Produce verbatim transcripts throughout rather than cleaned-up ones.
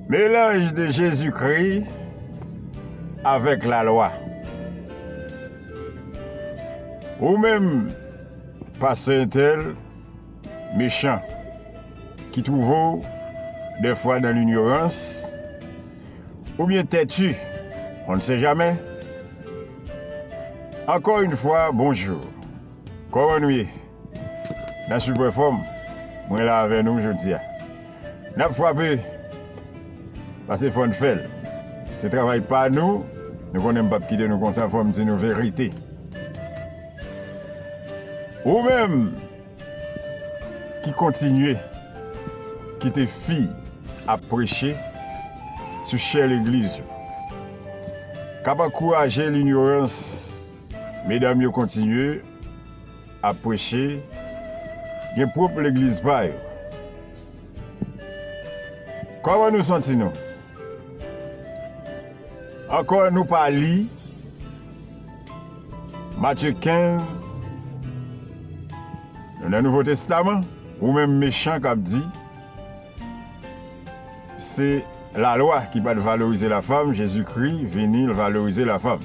Mélange de Jésus-Christ avec la loi. Ou menm, pastè entèl, mechan, ki twouve w dèfwa nan linyorans, oubyen tèti, on ne sait jamais. Encore une fois, bonjour. Kòman nou ye? Nan sipè fòm, mwen la avè nou jodi a. N ap frape, paske fò n fè l. Se travay pa nou, nou konnen m p ap kite nou konsa, fò m di nou verite. Ou menm ki kontinye kite fi ap preche sou chè legliz yo, k ap ankouraje linyorans, medam yo kontinye ap preche, gen pwòp legliz pa yo. Kòman nou santi nou? Ankò nou pa li Matye kenz, nou nan Nouvo Testaman, ou menm mechan k ap di se lalwa ki pa t valorize lafanm, Jezikri vini, l valorize lafanm.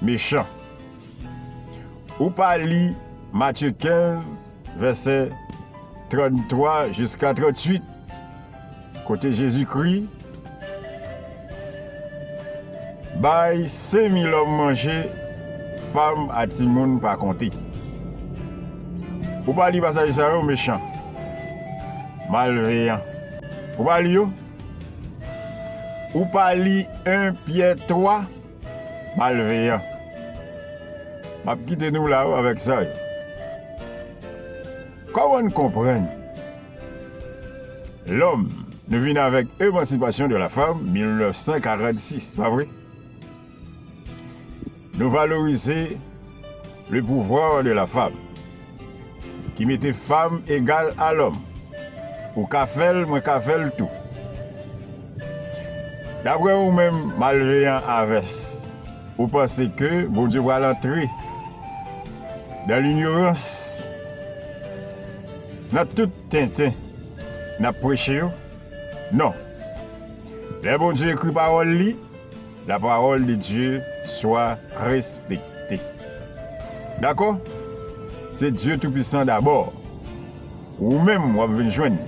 Mechan. Ou pa li Matye kenz, vèsè tranntwa jiska tranntuit, kote Jezikri bay senk mil òm manje, fanm a timoun pa konte. Ou pa li pasaj sa yo, mechan, malveyan. Ou pa li yo? Ou pa li en Pyè twa, malveyan. M ap kite nou la avèk sa yo. Kòman n konprann lòm, nou vin avèk Emancipation de la Femme mil nèf san karannsis, pa vre? Nou valorize le pouvoir de la femme, ki mete fanm egal a lòm. Ou ka fè l, mwen ka fè l tou. Daprè ou menm, malveyan avès, ou panse ke Bondye pral antre nan linyorans, nan tout tenten n ap preche yo? Non. Lè Bondye ekri pawòl li, la parole de Dieu soit respectée. Dakò? Se Dye Toupisan dabò. Ou menm w ap vin jwenn li.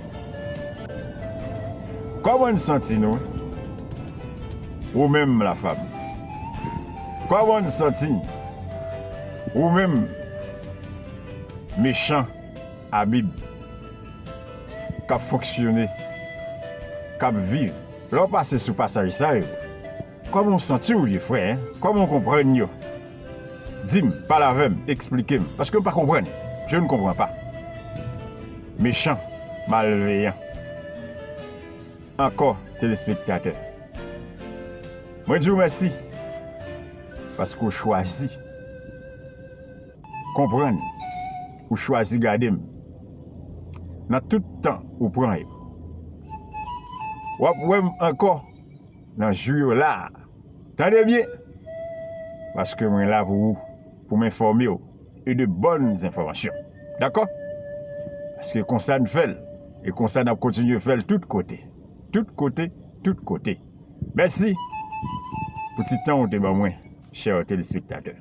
Kòman n santi nou? Ou menm, lafanm. Kòman n santi? Ou menm, mechan a Bib, k ap fonksyone, k ap viv. Lè w pase sou pasaj sa yo, kòman w santi w ye, frè, en? Kòman w konprann yo? Di m, pale avè m, eksplike m, paske m pa konprann. Je ne comprends pas. Mechan, malveyan. Ankò, telespektatè, mwen di w mèsi paske w chwazi konprann, ou chwazi gade m nan tout tan ou pran yo. W ap wè m ankò nan jou yo la a. Tande byen, paske mwen la pou ou, pou m enfòme w, e de bòn enfòmasyon. Dakò? Paske konsa n fè l, e konsa n ap kontinye fè l tout kote. Tout kote, tout kote. Mèsi pou ti tan ou te ban mwen, chè telespektatè.